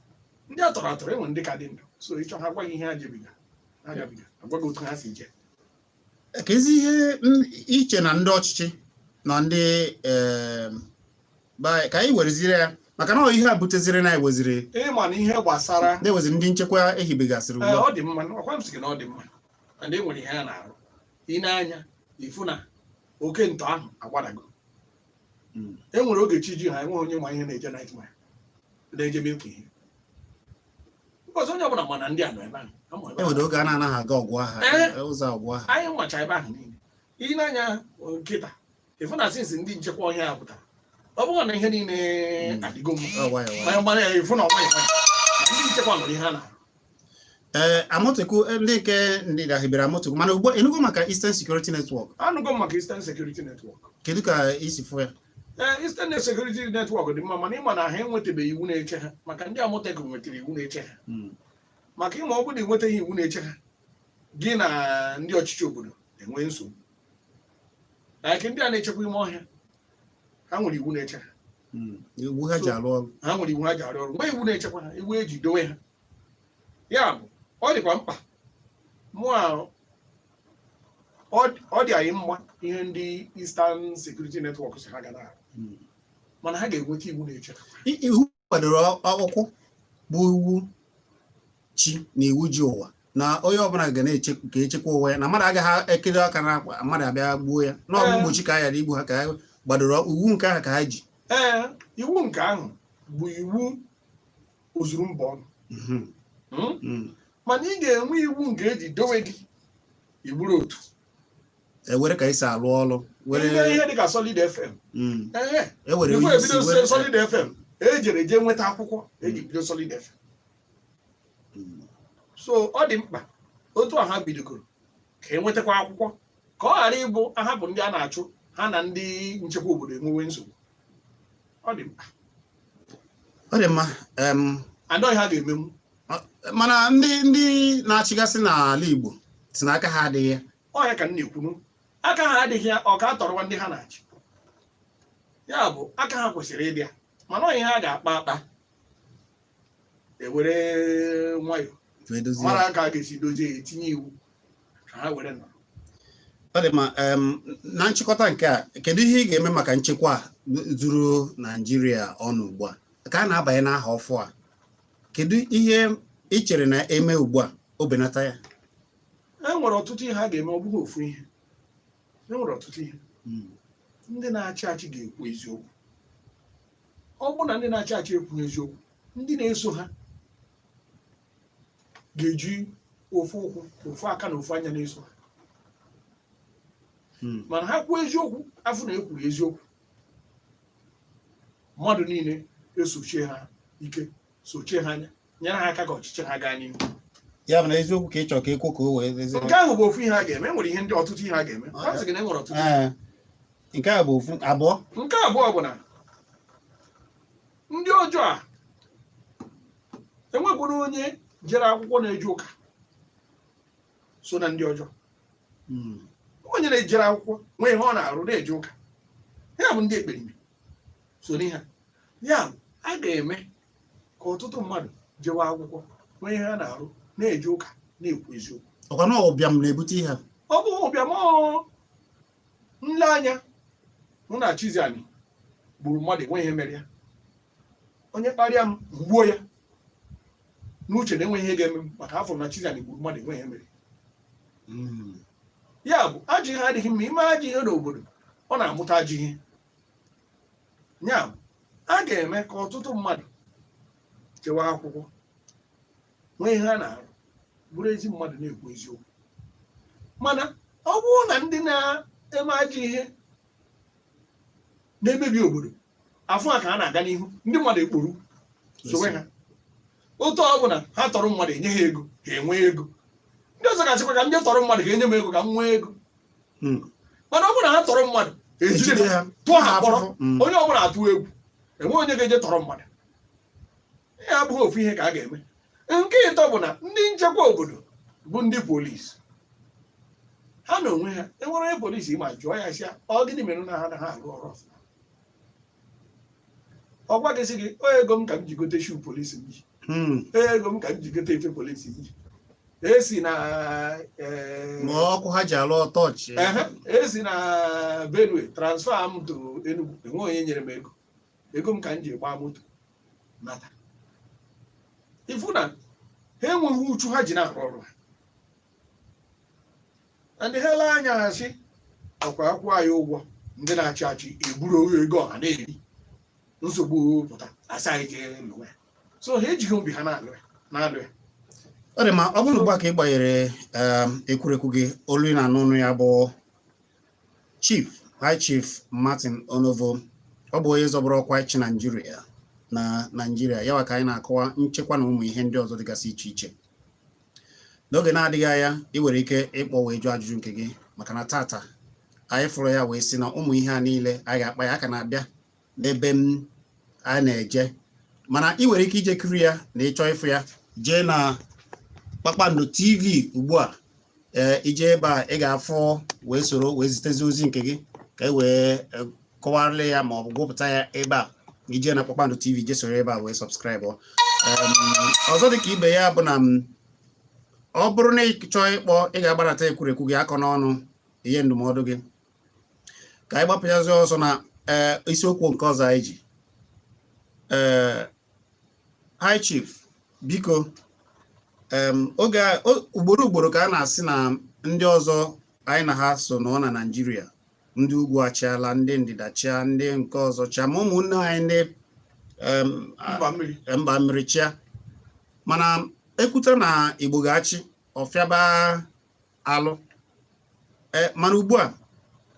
S1: Ndị a tọrọ atọrọ, enwe ndị ka dị ndụ, so ịchọ ha gwaghị ihe ha jebiga, ha gabiga, agwaghị otu ha si jee.
S2: Ka ezi ihe iche na ndị ọchịchị na ndị be anyị, ka anyị wereziri ya, maka na ọ ihe a buteziri na eweziri
S1: Ịma na ihe gbasara
S2: na-eweziri ndị nchekwa ehibegasịrị
S1: Ee,
S2: ugbu a.
S1: ọ dị mma. Ọkwa m sị gị na ọ dị mma and e nwere ihe a na-arụ. Ị na-anya ifu na oke ntọ ahụ agbadago. E nwere oge chi ji ha, enweghị onye ma ihe na-eje Ninth Mile, na-eje Milky Hill, because onye ọbụla ma na ndị a nọ ebe ahụ. Ha ma ebe
S2: E
S1: ahụ.
S2: nwere oge a na-anaghị aga ọgụ agha.
S1: Ee.
S2: Ụzọ ọgụ agha.
S1: Anyị macha ebe ahụ niile. Ị na-anya nkịta ịfụ na since ndị nchekwa ọhịa a pụtara, ọ bụrụ na ihe niile adịgo mma.
S2: Ọ nwayọọ nwayọọ.
S1: Mana gbara ya, ịfụ na ọ nwayọọ nwayọọ ndị nchekwa nwere ihe a na-arụ.
S2: Ee, Amotekun, ndị nke ndị dahibere Amotekun, mana ugbu a ịnụgo maka Eastern Security Network?
S1: Anụgo m maka Eastern Security Network.
S2: Kedu ka isi fụ ya?
S1: Ee, Eastern Security Network dị mma, mana ịma na ha enwetabeghị iwu na-eche ha, maka ndị Amotekun nwetara iwu na-eche ha. Maka ịma ọ bụrụ na enwetaghị iwu na-eche ha, gị na ndị ọchịchị obodo enwe nsogbu. Like ndị a na-echekwa ime ọhịa, ha nwere iwu na-eche ha.
S2: Iwu ha ji arụ ọrụ.
S1: Ha nwere iwu ha ji arụ ọrụ, nwee iwu na-echekwa ha, iwu eji dowe ha. Ya bụ ọ dịkwa mkpa mụa, ọ dị anyị mma ihe ndị Eastern Security Network si ha ga na-arụ, mana ha ga-enweta iwu na-eche ha.
S2: Iwu kwadoro akwụkwọ bụ iwu chi na iwu ji ụwa na onye ọbụla ga na-eche ka echekwa onwe ya, na mmadụ agaghị ekele aka na akwa mmadụ abịa gbuo ya na ọ bụ mgbochi ka a ghara igbu ha ka ha gbadoro iwu nke ahụ ka ha ji.
S1: Ee, iwu nke ahụ bụ iwu ozuru mba ọnụ. Mana ị ga-enwe iwu nke eji dowe gị igburu otu.
S2: Ewere ka esi alụ ọrụ were
S1: Ihe ihe dịka Solid FM. Ee.
S2: Ewere
S1: before
S2: onye isi
S1: ebido Solid FM, ejere jee nweta akwụkwọ eji bido Solid FM. So ọ dị mkpa otu a ha bidogoro ka e nwetakwa akwụkwọ, ka ọ ghara ịbụ ahapụ ndị a na-achụ ha na ndị nchekwa obodo enwewe nsogbu. Ọ dị mkpa.
S2: Ọ dị mma.
S1: Adọghị ha ga-emenwu.
S2: Mana ndị na-achịgasị n'ala Igbo si na aka ha adịghị ya.
S1: Ọ ya ka m na-ekwunu, aka ha adịghị ya, ọ ka a tọrọwa ndị ha na-achị. Ya bụ aka ha kwesịrị ịdị ya, mana ọ ihe ha ga-akpa akpa, ewere nwayọọ
S2: wee dozie ya.
S1: Mara ka a ga-esi dozie ya, etinye iwu ka ha were nọrọ.
S2: Ọ dị mma. Na nchịkọta nke a, kedu ihe ị ga-eme maka nchekwa a? zuru Naijiria ọnụ ugbu a ka a na-abanye n'aha ọfụ a, kedu ihe ị chere na-eme ugbu a o benata ya?
S1: E nwere ọtụtụ ihe a ga-eme, ọ bụghị ofu ihe. E nwere ọtụtụ ihe. Ndị na-achị achị ga-ekwu eziokwu. Ọ bụrụ na ndị na-achị achị ekwughị eziokwu, ndị na-eso ha ga-eji ofu ụkwụ, ofu aka na ofu anya na-eso ha. Mana ha kwuo eziokwu, afụ na ekwuru eziokwu, mmadụ niile esochie ha ike, sochie ha anya, nyere ha aka ka ọchịchị ha gaa n'ihu.
S2: Ya bụ na eziokwu ka ị chọrọ ka ekwu ka o wee ezi.
S1: Nke ahụ bụ ofu ihe a ga-eme. E nwere ihe ndị, ọtụtụ ihe a ga-eme. A sị gị na e nwere ọtụtụ.
S2: Ee, nke a bụ ofu. Abụọ?
S1: Nke abụọ bụ na ndị ọjọọ a, enwekwara onye jere akwụkwọ na-eje ụka so na ndị ọjọọ. Onye na-ejere akwụkwọ, nwee ihe ọ na-arụ, na-eje ụka, ya bụ ndị ekperime so n'ihe a. Ya bụ, a ga-eme ka ọtụtụ mmadụ jewe akwụkwọ, nwee ihe a na-arụ, na-eje ụka, na-ekwu eziokwu.
S2: Ọkwa na ụbịam na-ebute ihe a?
S1: Ọ bụghị ụbịam. Ọ nle anya hụ na Chiziani gburu mmadụ, enweghị ihe mere ya. Onye kparịa m, gbuo ya n'uche na enweghị ihe ga-eme m, maka afọ na Chiziani gburu mmadụ, enweghị ihe mere. Ya bụ, ajọ ihe adịghị mma. Ime ajọ ihe n'obodo, ọ na-amụta ajọ ihe. Ya bụ, a ga-eme ka ọtụtụ mmadụ chewa akwụkwọ, nwee ihe a na-arụ, bụrụ ezi mmadụ, na-ekwu eziokwu. Mana ọ bụrụ na ndị na-eme ajọ ihe na-emebi obodo afọ a ka a na-aga n'ihu, ndị mmadụ ekporu sowe ha. Otu ọ bụla ha tọrọ mmadụ, enye ha ego, ha enwee ego. Ndị ọzọ ga-asịkwa ka ndị tọrọ mmadụ ga-enye m ego ka m nwee ego. Mana ọ bụrụ na ha tọrọ mmadụ, ejide
S2: ejide
S1: ha,
S2: ha,
S1: tụọ ha mkpọrọ, onye ọbụla atụ egwu, enwe onye ga-eje tọrọ mmadụ. Ihe abụghị ofu ihe ka a ga-eme. Nke ịtọ bụ na ndị nchekwa obodo bụ ndị polisi, ha na onwe ha, enwere onye polisi ma jụọ ya sị ya, ọ gịnị mere na ha anaghị arụ ọrụ ọfụma? Ọ gwa gị sị gị, o ego m ka m ji gote shoe polisi m ji, ego m ka m ji gote efe polisi m ji, esi na
S2: ma ọkụ ha ji alụ ọtọchị.
S1: Ehe, esi na Benue transfer m to Enugu, enwe onye nyere m ego, ego m ka m ji gbaa moto nata. Ifu na ha enweghị uchu ha ji na-arụ ọrụ ha. Ndị ha lee anya, ha sị ọkwa akwụ anyị ụgwọ, ndị na-achị achị eburu ego ọha na-eri. Nsogbu pụta, asị anyị jee lụọ ya. So ha ejighị obi ha na-alụ ya, na-alụ ya.
S2: Ọ dị ma. Ọ bụrụ ugbu a ka ị gbanyere ekwurekwu gị, olu ị na-anụ ọnụ ya bụ Chief, High Chief Martin Onovo. Ọ bụ onye zọburu ọkwa ịchị Naijiria na Naijiria. Ya ka anyị na-akọwa nchekwa na ụmụ ihe ndị ọzọ dịgasị iche iche. N'oge na-adịghị anya, ị nwere ike ịkpọ wee jụọ ajụjụ nke gị, maka na tata anyị fụrụ ya wee sị na ụmụ ihe a niile anyị ga-akpa ya aka na-abịa n'ebe m a na-eje. Mana ị nwere ike ije kiri ya na ịchọ ịfụ ya, jee na Kpakpando TV ugbu a. Ee, ije ebe a, ị ga-afụ wee soro wee zitezi ozi nke gị ka e wee kọwarịa ya ma ọ bụ gwụpụta ya ebe a. Ije na Kpakpando TV, je soro ebe a wee subscribe. Ọzọ dị ka ibe ya bụ na ọ bụrụ na ị chọọ ịkpọ, ị ga-agbadata ekwurekwu gị akọ n'ọnụ ihe ndụmọdụ gị ka anyị gbapụchazi ọsọ na ee isiokwu nke ọzọ anyị ji. Ee, High Chief, biko, oge ugboro ugboro ka a na-asị na ndị ọzọ anyị na ha so nọ na Naịjirịa, ndị ugwu achịala, ndị ndịda chịa, ndị nke ọzọ chịa, ma ụmụnne anyị ndị
S1: mba mmiri,
S2: mba mmiri chịa. Mana ekwute na Igbo ga-achị, ọfịaba alụ. Ee, mana ugbu a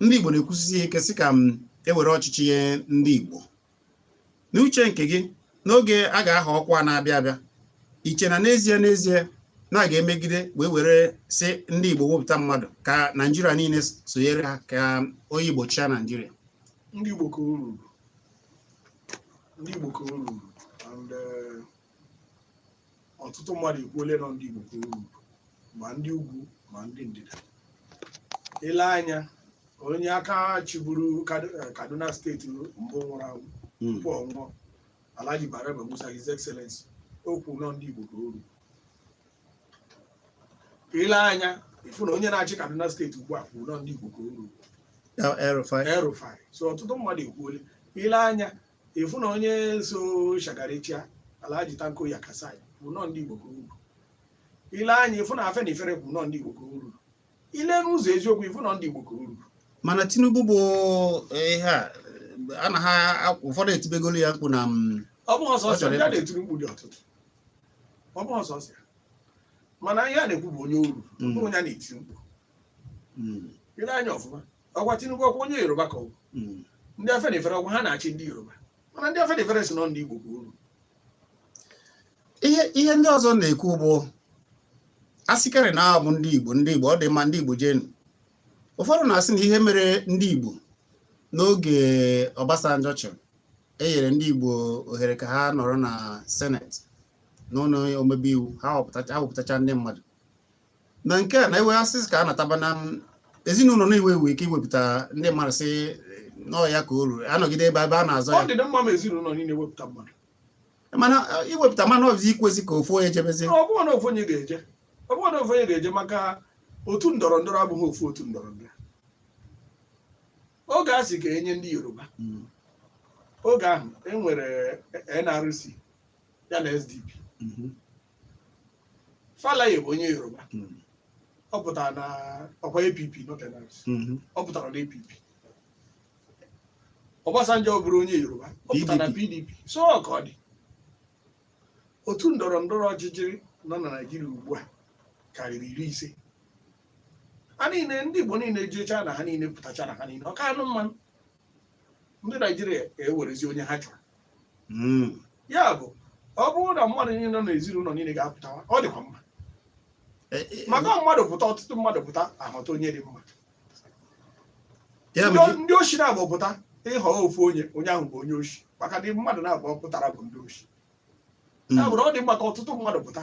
S2: ndị Igbo na-ekwusisi ike sị ka m ewere ọchịchị nye ndị Igbo. N'uche nke gị, n'oge a ga-aha ọkwa na-abịa abịa, iche na n'ezie n'ezie na a ga-emegide wee were sị ndị Igbo wepụta mmadụ ka Naijiria niile sonyere ha, ka onye Igbo chịa Naijiria?
S1: Ndị Igbo ka o ruru, ndị Igbo ka o ruru. And ọtụtụ mmadụ ekwuole nọ ndị Igbo ka o ruru, ma ndị ugwu ma ndị ndịda. Ile anya, onye aka chịburu Kaduna Steeti mbụ nwụrụ anwụ tupu ọ nwụọ, Alhaji Baraba Musa, His Excellency, o kwuru nọ ndị Igbo ka o ruru. Ile anya, ịfụ na onye na-achị Kaduna Steeti ugbu a kwuru nọ ndị Igbo ka o ruru.
S2: El-Rufai.
S1: El-Rufai. So ọtụtụ mmadụ ekwuole. Ile anya ịfụ na onye so Shagari chịa, Alhaji Tanko Yakasai, bụ nọ ndị Igbo ka o ruru. Ile anya ịfụ na Afenifere bụ nọ ndị Igbo ka o ruru. Ile n'ụzọ eziokwu, ịfụ nọ ndị Igbo ka o ruru.
S2: Mana Tinubu bụ ihe a a na ha ụfọdụ etibegolu ya mkpu na
S1: Ọ bụghị
S2: Ọ
S1: ọsọsọ
S2: chọrọ
S1: ndị a
S2: ịpụta.
S1: na-etiri mkpu dị ọtụtụ. Ọ bụghị ọsọsọ ya, mana ihe a na-ekwu bụ onye o ruru, ọ bụghị onye a na-etiri mkpu. Ile anya ọfụma, ọkwa Tinubu, ọkwa onye Yoruba ka ọ bụ. Ndị Afenifere, ọkwa ha na-achị ndị Yoruba, mana ndị Afenifere si nọ ndị Igbo ka o ruru.
S2: Ihe ndị ọzọ na-ekwu bụ asịkarị na ọ bụ ndị Igbo, ndị Igbo, ọ dị mma ndị Igbo jenu. Ụfọdụ na-asị na ihe mere ndị Igbo n'oge Obasanjo chịrị, e nyere ndị Igbo ohere ka ha nọrọ na seneti, n'ụlọ omebe iwu, ha họpụtacha ndị mmadụ na nke a na-ewe asị ka a nataba na ezinụlọ na-ewe ewe ike iwepụta ndị mmadụ sị nọọ ya ka o ruru, anọgide ebe a na-azọ
S1: Ọ
S2: ya.
S1: dị mma ma ezinụlọ niile wepụta mmadụ.
S2: Mana iwepụta mmanụ ọbụzi ikwesị ka ofu onye jebezie.
S1: Ọ bụghị na ofu onye ga-eje, ọ bụghị na ofu onye ga-eje, maka otu ndọrọ ndọrọ abụghị ofu otu ndọrọ ndọrọ. Oge a sị ka enye ndị Yoruba, oge ahụ e nwere NRC ya na SDP. Falae bụ onye Yoruba. Ọ pụtara na ọkwa APP, not NRC. Ọ pụtara na APP. Obasanjo bụrụ onye Yoruba, ọ pụtara na PDP. So ọ ka ọ dị, otu ndọrọ ndọrọ ọchịchị nọ na Naịjirịa ugbu a karịrị 50. Ha niile, ndị Igbo niile jechaa na ha niile pụtacha na ha niile, ọ ka anụ mmanụ ndị Naịjirịa ewerezi onye ha chọrọ. Ya bụ, ọ bụrụ na mmadụ niile nọ n'ezinụlọ niile ga-apụtawa, ọ dịkwa mma, maka mmadụ pụta, ọtụtụ mmadụ pụta, ahọta onye dị mma.
S2: Ya bụ
S1: Ndị oshi na-abụ pụta, ịghọ ofu onye, onye ahụ bụ onye oshi, maka ndị mmadụ na-abụọ pụtara bụ ndị oshi. Ya bụrụ, ọ dị mma ka ọtụtụ mmadụ pụta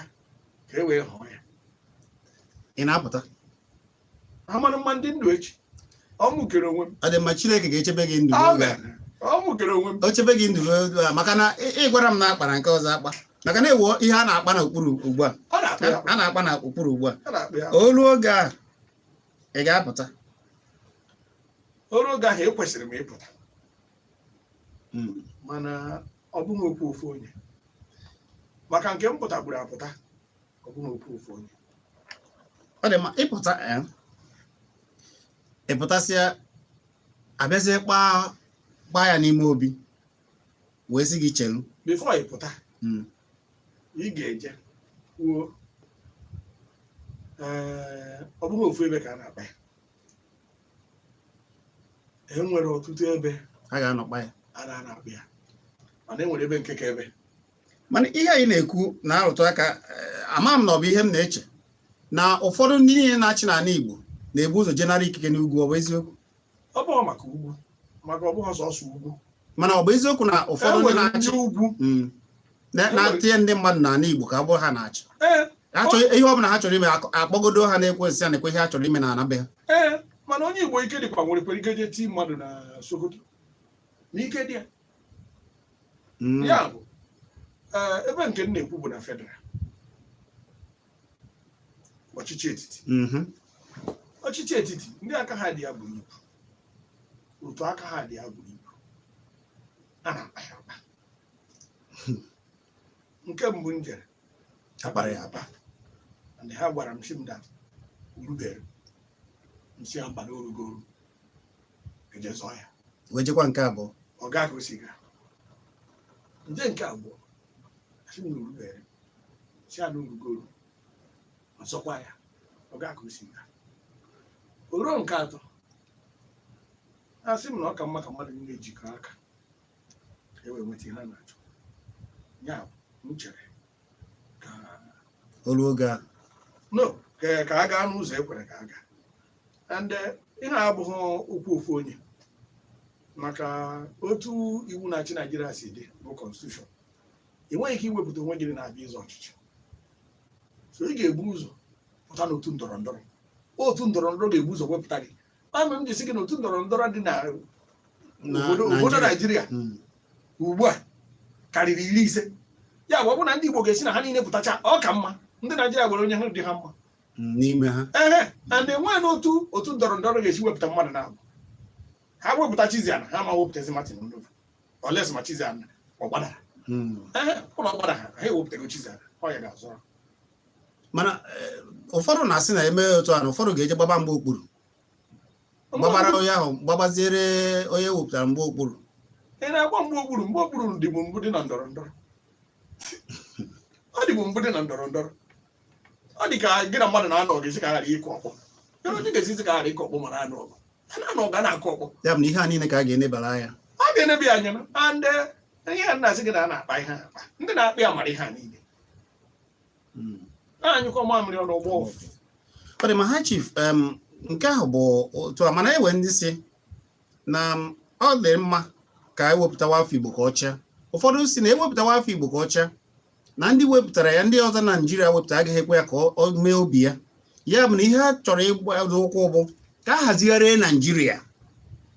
S1: ka e wee họọ ya.
S2: Ị na-apụta?
S1: Amanụ mma ndị ndụ echi, ọmụ kere onwe m.
S2: Ọ dị mma, Chineke ga-echebe gị ndụ n'oge a.
S1: Amen. Ọmụ kere onwe m.
S2: O chebe gị ndụ n'oge a, maka na ị gwara m na akpara nke ọzọ akpa, maka na ewo ihe a na-akpa n'okpuru ugbu a.
S1: Ọ na-akpa ya.
S2: A na-akpa n'okpuru ugbu a.
S1: Ọ na-akpa ya.
S2: Olu oge a ị ga-apụta?
S1: Oru oge ahụ ekwesịrị m ịpụta, mana ọ bụghị okwu ofu onye, maka nke m pụtagburu apụta, ọ bụghị okwu ofu onye.
S2: Ọ dị mma, ịpụta, ịpụtasịa, abịazie kpaa kpaa ya n'ime obi wee sị gị chelu.
S1: Before ị pụta, ị ga-eje kwuo, ee, ọ bụghị ofu ebe ka a na-akpa ya, e nwere ọtụtụ ebe
S2: a ga-anọkpa ya.
S1: A na-akpa ya, mana e nwere ebe nke ka ebe.
S2: Mana ihe anyị na-ekwu na-arụtụ aka, ama m na ọ bụ ihe m na-eche na ụfọdụ ndị niile na-achị n'ala Igbo na-ebu ụzọ jenara ikike n'ugwu, ọ bụ eziokwu?
S1: Ọ bụghị maka ugwu, maka ọ bụghị sọsọ ugwu.
S2: Mana ọ bụ eziokwu na ụfọdụ
S1: E
S2: ndị
S1: nwere
S2: na-achị
S1: ndị ugwu
S2: na-atinye ndị mmadụ n'ala Igbo ka ọ bụrụ ha na-achị?
S1: Ee.
S2: Ha chọrọ ihe ọ bụla ha chọrọ ime, akpọgodo ha na-ekwesị ya na-ekwe ihe ha chọrọ ime na ana be ha.
S1: Ee, mana onye Igbo ike dịkwa nwerekwara ike jee tii mmadụ na Sokoto na ike dị ya. Ya bụ, ee, ebe nke m na-ekwu bụ na federal, ọchịchị etiti. Ọchịchị etiti, ndị aka ha dị ya buru ibu, otu aka ha dị ya buru ibu, a na-akpa ya akpa. Nke mbụ m jere,
S2: akpara ya.
S1: Akpa, and ha gwara m sị m that urubere m si ya mba, na orugo oru eje zọọ ya.
S2: Wee jekwa nke abụọ.
S1: Ọ gaa ka o si gaa. Nje nke abụọ, asị m na urubere, si ya na orugoro, ọzọkwa ya, ọ gaa ka o si gaa. O ruo nke atọ, asị m na ọ ka mma ka mmadụ niile jikọọ aka ka e wee nweta ihe a na-achọ. Ya bụ, m chere ka
S2: olu oge a.
S1: No, ka a gaa n'ụzọ e kwere ka a gaa. And ihe a abụghị okwu ofu onye, maka otu iwu na-achị Naijiria si dị bụ constitution, ị nweghị ike iwepụta onwe gị na-abịa ịzọ ọchịchị. So ị ga-ebu ụzọ pụta n'otu ndọrọ ndọrọ. Otu ndọrọ ndọrọ ga-ebu ụzọ wepụta gị. Ama m ji sị gị na otu ndọrọ ndọrọ dị na obodo Naijiria ugbu a karịrị 50. Ya bụ, ọ bụrụ na ndị Igbo ga-esi na ha niile pụtacha, ọ ka mma ndị Naijiria gwere onye ha dị ha mma
S2: n'ime ha.
S1: Ehe, and enweghị n'otu otu ndọrọ ndọrọ ga-esi wepụta mmadụ na-abụ ha wepụta Chiziana, ha ma wepụtazi Martin Nnukwu. Unless ma Chiziana ọ gbadara. Ee, ụlọ gbadara, ha ewepụtago Chiziana, ọ ya ga-azọrọ.
S2: Mana ụfọdụ na-asị na eme otu a na ụfọdụ ga-eje gbaba mgba okpuru, gbabara onye ahụ, gbabaziere onye ewepụtara mgba okpuru.
S1: Ị na-agba mgba okpuru, mgba okpuru dịbụ mbụ dị na ndọrọ ndọrọ. Ọ dịbụ mbụ dị na ndọrọ ndọrọ. Ọ dị ka gị na mmadụ na-anọ ọgụ, isi ka ghara ịkụ ọkpọ. Kedu onye ga-esi isi ka ghara ịkụ ọkpọ ma na-anụ ọgụ? A na-anụ ọgụ, a na-akụ ọkpọ.
S2: Ya bụ na ihe a niile ka a ga-enebara anya.
S1: A ga-enebi ya anya. And ihe a na-asị gị na a na-akpa ihe akpa, ndị na-akpa ya mara ihe a niile. Na-anyụkọ mamịrị ọnụ ọgbọ.
S2: Ọ dị ma ha, chief, nke ahụ bụ otu a, mana ewe ndị si na ọ dị mma ka ewepụtawa afọ Igbo ka ọ chịa. Ụfọdụ si na ewepụtawa afọ Igbo ka ọ chịa, na ndị wepụtara ya, ndị ọzọ Naijiria wepụtara, agaghị ekwe ya ka o mee obi ya. Ya bụ na ihe a chọrọ ịgbado ụkwụ bụ ka a hazigharịa Naijiria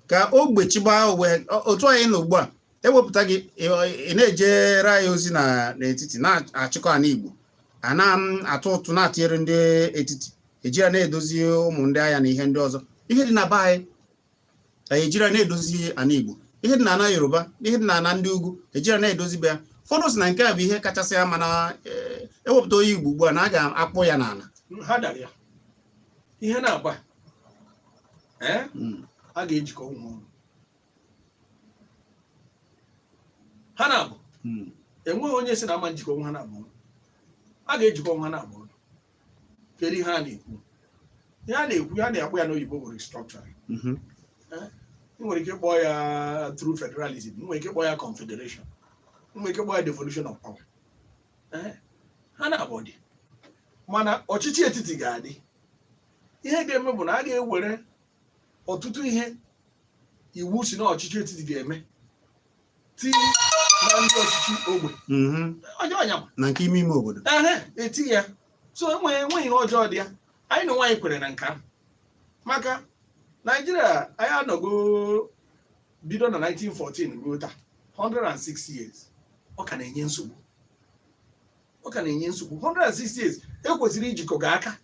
S2: ka ogbe chịba onwe otu anyị nọ ugbu a. Ewepụta gị, ị na-ejere anyị ozi na n'etiti, na-achịkọ ana Igbo, a na-atụ ụtụ na-atụnyere ndị etiti, eji ya na-edozi ụmụ ndị agha na ihe ndị ọzọ. Ihe dị na be anyị, anyị ejiri ya na-edozi ana Igbo. Ihe dị na ana Yoruba, ihe dị na ana ndị ugwu, ejiri ya na-edozi be ya. Ụfọdụ sị na nke a bụ ihe kachasị ama na ewepụta onye Igbo ugbu a, na a ga-akpụ ya n'ala.
S1: Ha dara ya ihe na-agba ee a ga-ejikọ ụmụ ọnụ ha na-abụ. Enweghị onye si na ama njikọ onwe ha na-abụ ọnụ. A ga-ejikọ onwe ha na-abụ ọnụ. Kedu ihe a na-ekwu? Ihe a na-ekwu, ihe a na-akpọ ya n'oyibo bụ restructuring. Ị nwere ike ịkpọ ya true federalism, ị nwere ike ịkpọ ya confederation, ị nwere ike ịkpọ ya devolution of power. Ee, ha na-abụ dị, mana ọchịchị etiti ga-adị. Ihe ga-eme bụ na a ga-ewere ọtụtụ ihe iwu si na ọchịchị etiti ga-eme tinye na ndị ọchịchị ogbe. Ọjọọ ọnya ma
S2: na nke ime ime obodo.
S1: Ehe, eti ya. So enweghị ihe ọjọọ dị ya. Anyị na onwe anyị kwere na nke ahụ, maka Naijiria anyị anọgo bido na 1914 ruo taa, 106 years. Ọ ka na-enye nsogbu, ọ ka na-enye nsogbu. 106 years ekwesịrị ijikọ gị aka,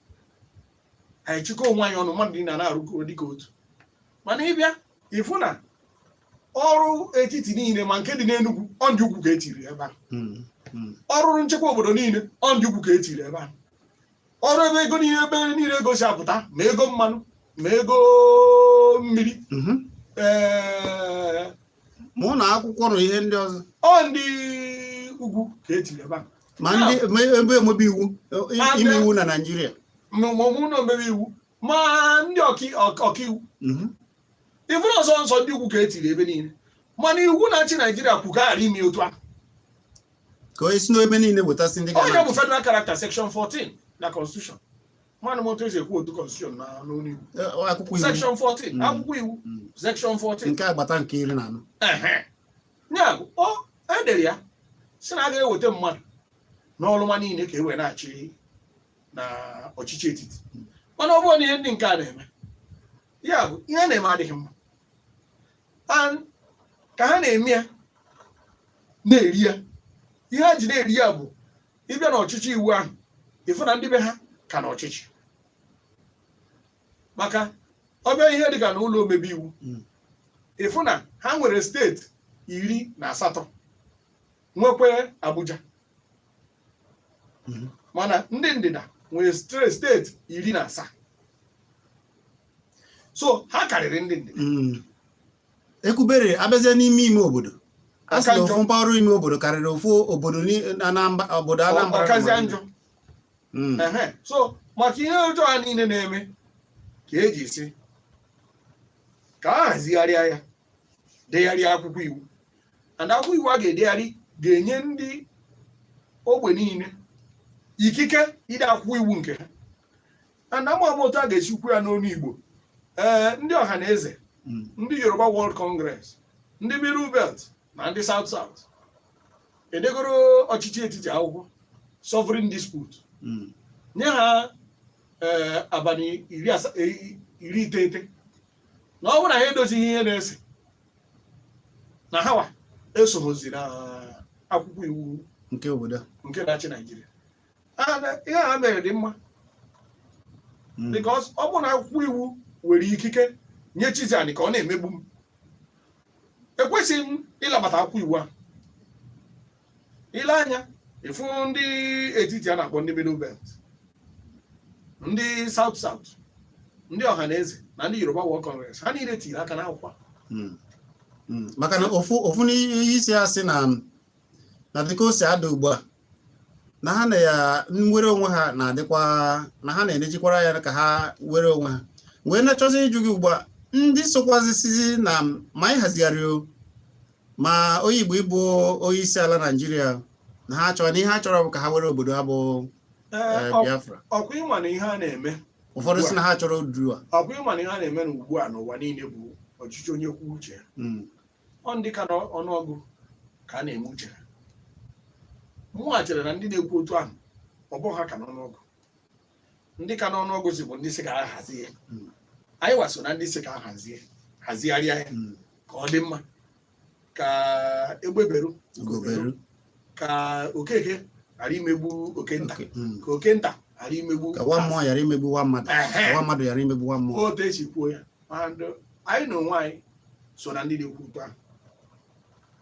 S1: anyị chịkọ onwe anyị ọnụ, mmadụ niile na-arụkọ dịka otu. Mana ịbịa ịfụ na ọrụ etiti niile, ma nke dị n'Enugu, ọ ndị ugwu ka etiri ebe ahụ. Ọrụrụ nchekwa obodo niile, ọ ndị ugwu ka etiri ebe ahụ. Ọrụ ebe ego niile, ebe niile ego si apụta, ma ego mmanụ, ma ego mmiri, ee,
S2: ma ụlọ akwụkwọ na ihe ndị ọzọ,
S1: ọ ndị ugwu ka etiri ebe ahụ.
S2: Ma ndị ma ebe omebe iwu, ime iwu na Naịjirịa,
S1: ma ọmụ na omebe iwu, ma ndị ọkaiwu, ifuru ọzọ nsọ ndị ugwu ka etiri ebe niile. Mana iwu na-achị Naijiria kwu ka ghara ime otu ahụ,
S2: ka onye si n'ebe niile wetasị ndị
S1: onye bụ federal character, section 14 na constitution. Mmanụ m otu esi ekwu otu constitution na n'onu iwu.
S2: Akwụkwọ iwu.
S1: Section 14, akwụkwọ iwu, section 14,
S2: nke agbata nke 14.
S1: Ehe, ya bụ o edere ya si na a ga-eweta mmadụ n'ọlụma niile ka e wee na-achị na ọchịchị etiti. Mana ọ bụrụ na ihe ndị nke a na-eme, ya bụ ihe a na-eme adịghị mma. And ka ha na-eme ya, na-eri ya, ihe ha ji na-eri ya bụ ịbịa n'ọchịchị iwu ahụ, ịfụ na ndị be ha ka n'ọchịchị, maka ọbịa ihe dịka na ụlọ omebe iwu, ịfụ na ha nwere steeti 18, nwekwe Abuja. Mana ndị ndịda nwere steeti 17, so ha karịrị ndị ndịda.
S2: Ekwubere abịazie n'ime ime obodo, a sị
S1: Ọka
S2: na
S1: njọ.
S2: ofu mpaghara ime obodo karịrị ofu obodo na obodo Anambra.
S1: Ọkazịa njọ. Ehe. So maka ihe ọjọọ a niile na-eme ka eji si ka a hazigharịa ya, degharịa akwụkwọ iwu. And akwụkwọ iwu a ga-edegharị ga-enye ndị ogbe niile ikike ide akwụkwọ iwu nke ha. And ama m otu a ga-esi kwu ya n'onu Igbo. Ee, ndị ọha na eze, ndị Yoruba World Congress, ndị Middle Belt na ndị South South edegoro ọchịchị etiti akwụkwọ sovereign dispute, nye ha ee abalị 90 na ọ bụrụ na ha edozighị ihe na-ese, na hawa esoghozi na akwụkwọ iwu
S2: nke obodo a.
S1: Nke na-achị Naijiria. And ihe ha mere dị mma, because ọ bụrụ na akwụkwọ iwu nwere ikike nye Chiziani ka ọ na-emegbu m. Ekwesịghị m ịlabata akwụkwọ iwu a. Ile anya ịfụ ndị etiti a na-akpọ ndị Middle Belt, ndị South South, ndị Ọha na Eze na ndị Yoruba World Congress, ha niile tiri aka n'akwụkwọ a.
S2: Maka na ofu ofu n'ihe isi asị na dịka o si ada ugbu a, na ha na ya nwere onwe ha na-adịkwa na ha na-enejikwara ya ka ha were onwe ha wee na-achọzi ịjụ gị ugbu a, ndị sokwazisizi na ma anyị hazigharị o ma onye Igbo ịbụ onye isi ala Naijiria, na ha chọrọ na ihe ha chọrọ bụ ka ha were obodo ha bụ Biafra.
S1: Ọkwa ịma na ihe a na-eme
S2: Ụfọdụ sị na ha chọrọ Oduduwa.
S1: Ọkwa ịma na ihe a na-eme na ugbu a n'ụwa niile bụ ọchịchị onye kwuo uche ya. Ọ ndị ka n'ọnụọgụ ka a na-eme uche ha. Mụnwa chere na ndị na-ekwu otu ahụ, ọ bụ ha ka n'ọnụọgụ. Ndị ka n'ọnụọgụ si bụ ndị si ka ha hazie. Anyị waso na ndị si ka ha hazie, hazigharịa ya ka ọ dị mma, ka egbe beru,
S2: Ugo beru.
S1: ka okeke ghara imegbu okenta, ka okenta ghara imegbu
S2: Ka nwa mmụọ ghara imegbu nwa mmadụ, ka nwa mmadụ ghara imegbu nwa mmụọ.
S1: Otu esi kwuo ya. And anyị na onwe anyị so na ndị na-ekwu otu ahụ.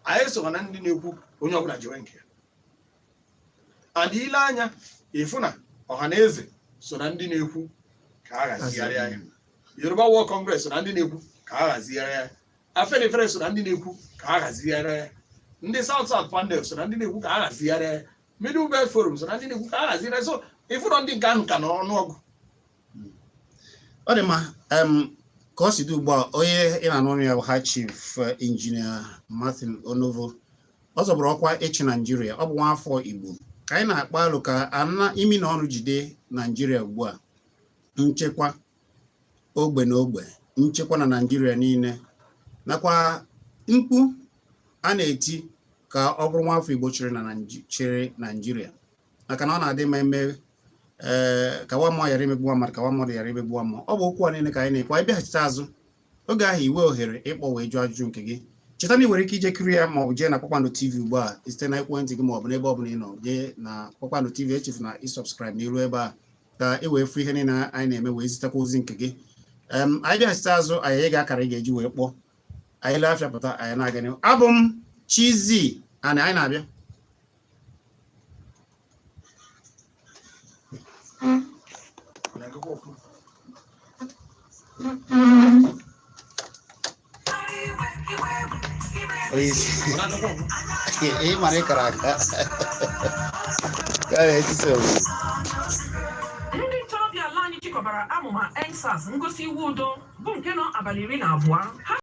S1: Anyị so na ndị na-ekwu onye ọbụla jewe nke ya. And ile anya ịfụ na Ọha na Eze so na ndị na-ekwu ka a hazigharịa ya, Yoruba World Congress so na ndị na-ekwu ka a hazigharịa ya, Afenifere so na ndị na-ekwu ka a hazigharịa ya, ndị South South Panel so na ndị na-ekwu ka a hazigharịa ya, Middle Belt Forum so na ndị na-ekwu ka a hazigharịa ya. So ịfụ na ndị nke ahụ ka n'ọnụọgụ.
S2: Ọ dị mma. Ka ọ si dị ugbu a, onye ị na-anụ ọnụ ya bụ High Chief Engineer Martin Onovo. Ọ zọburu ọkwa ịchị Naijiria. Ọ bụ nwa afọ Igbo. Ka anyị na-akpa alụ ka ana imi na ọnụ jide Naijiria ugbu a, nchekwa ogbe na ogbe, nchekwa na Naijiria niile, nakwa mkpu a na-eti ka ọ bụrụ nwa afọ Igbo chịrị na chịrị Naijiria, maka na ọ na-adị mma eme ee ka nwa mmụọ ghara imegbu nwa mmadụ, ka nwa mmadụ ghara imegbu nwa mmụọ. Ọ bụ okwu a niile ka anyị na-ekwu. Anyị bịaghachite azụ oge ahụ, iwe ohere ịkpọ wee jụọ ajụjụ nke gị. Cheta na ị nwere ike ije kiri ya ma ọ bụ jee na Kpakpando TV ugbu a site na ekwentị gị ma ọ bụ n'ebe ọ bụla ị nọ. Jee na Kpakpando TV, echefu na ị subscribe n'iru ebe a ka ị wee fụ ihe niile anyị na-eme, wee zitekwa ozi nke gị. Anyị bịaghachite azụ, anyị ga-akara ị ga-eji wee kpọọ anyị lee afịa pụta, anyị na-aga n'ihu. Abụ m Chizzy ana anyị na-abịa.
S1: Na-agakwa ọfụma.
S2: Onye isi.
S1: Ọ na-agakwa ọfụma.
S2: Ị mara ịkara aka ya na-etiti obodo.
S5: Ndị ntorobịa ala anyị chịkọbara amụma EndSARS ngosi iwu udo bụ nke nọ abalị 12 ha.